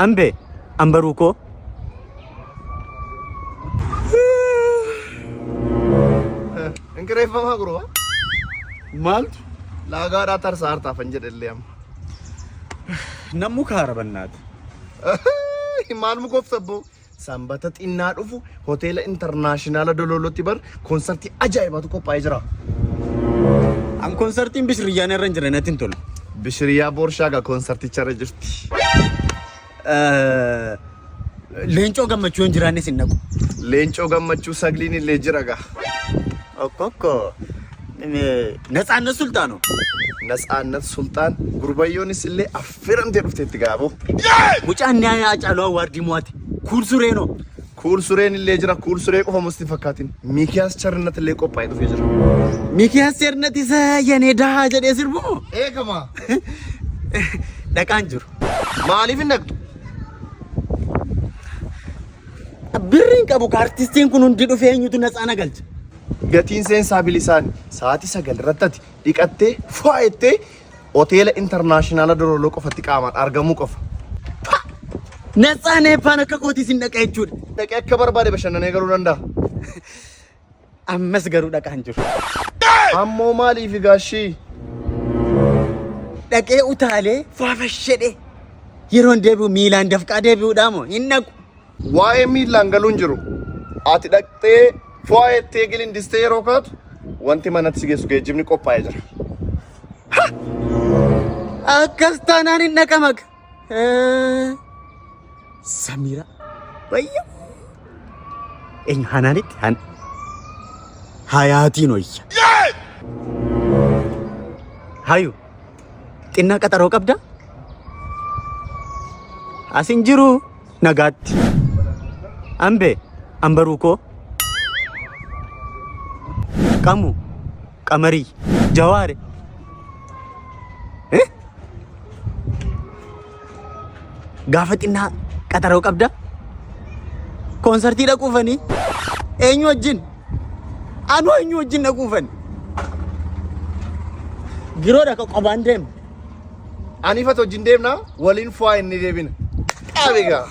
Ambe ambaruu koo. Hin kireeffamaa gurbaa. Maaltu? Laagaadhaa tarsaa hartaafan jedhe illee amma. Nammu kaara bannaati. Maal mukoofta abboo? Sanbata xinnaa dhufu hoteela intarnaashinaala Dololotti bar koonsartii ajaa'ibaatu qophaa'ee jira. An koonsartiin bishiriyyaan irra hin jira natti hin tolu. Bishiriyyaa Boorshaa gaa koonsarticha irra jirti. Leencoo gammachuu hin jiraannes hin dhaqu. Leencoo gammachuu sagliin illee jira gaa. Okkokko. Natsaannat Sultaanoo. Natsaannat Sultaan gurbayyoonis illee affeeramtee dhufteetti gaaboo. Mucaan ni Haacaaluu Awwaardii mo'ate. Kuul Sureenoo. Kuul Sureen illee jira. Kuul Suree qofa musti fakkaatin. Miikiyaas Charnat illee qophaa'ee dhufee jira. Miikiyaas Charnat isa yanee dahaa jedhee sirbu moo? Eegama. Dhaqaan jiru. Maaliif hin dhaqxu? Birriin qabu ka artistiin kun hundi dhufee eenyutu natsaa na galcha? Gatiin seensaa bilisaan sa'aatii 9 irratti ati dhiqattee faayettee hoteela intarnaashinaala Dololoo qofatti qaamaan argamuu qofa. Natsaan eebbaan akka kootii sin dhaqa jechuudha. Dhaqee akka barbaade bashannanee galuu danda'a. Ammas garuu dhaqaa hin jiru. Ammoo maaliif gaashii? Dhaqee utaalee faafashedhe yeroon deebi'u miilaan dafqaa deebi'uudhaa moo hin dhaqu. Waa'ee miillaan galuun jiru. Ati dhaqxee fo'ayettee gilindistee yeroo kaatu wanti manatti si geessu geejjibni qophaa'ee jira. Akkas taanaan hin dhaqamag. Samira. Wayya. Eenyu hanaanitti han. Hayaatiin wayya. Hayu. Xinnaa qaxaroo qabda? As hin jiru nagaatti. Ambe ambaruu koo. Qamu qamarii jawaare. Eh? Gaafa xinnaa qaxaroo qabda? Koonsartii dhaquufanii eenyu wajjin? Anuu eenyu wajjin dhaquufani? Giroodha ka qobaan deema. Ani ifatu wajjin deemna waliin fu'aa inni deebina. Qaabi gaa.